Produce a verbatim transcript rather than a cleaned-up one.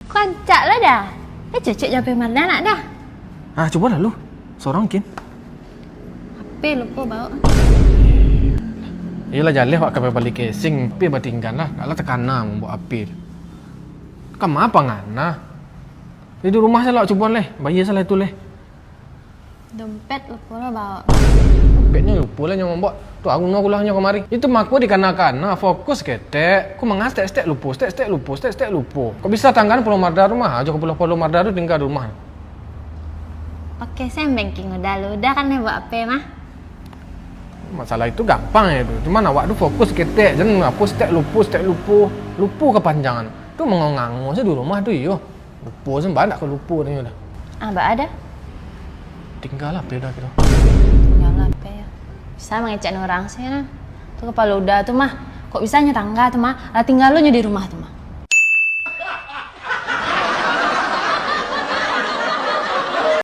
Ko rancak lah dah. Eh, cocok jo Marda nak dah. Ah, cubo lah lu. Sorang kin. Ape lupo baok. Iyolah, jaleh awak ka bali casing, ape batinggan lah. Dak lah takana mambaok ape. Kama pangana. Di rumah salah awak cuboan leh. Bayia salah itu leh. Dompet lupo lah baok. Dompetnyo lupo lah nyo mambaok. Tu, aku no kulah nyo kamari. Itu mako dikana-kana, fokus ketek. Ko manga setek-setek lupo, setek-setek lupo, setek-setek lupo. Kok bisa tanggaan Pulau Marda rumah, ajo ka Pulau, Pulau Marda tu tingga di rumah. Oke, sen banking udah lu. Udah kan, buat ape mah? Masalah itu gampang ya tu. Cuman awak tu fokus ketek, jan apo setek lupo, setek lupo. Lupo kapanjangan. Tu mangango-ngango sajo di rumah tu iyo. Lupo sen, banyak ko lupo nyo dah. Ah, baa dah? Tingga lah ape dah kiro. Tingga lah ape yo. Bisa mangecek urang sajo nah. Tu kapalo Uda tu mah. Kok bisa nyo tangga tu mah. Lah tingga lo nyo di rumah tu mah.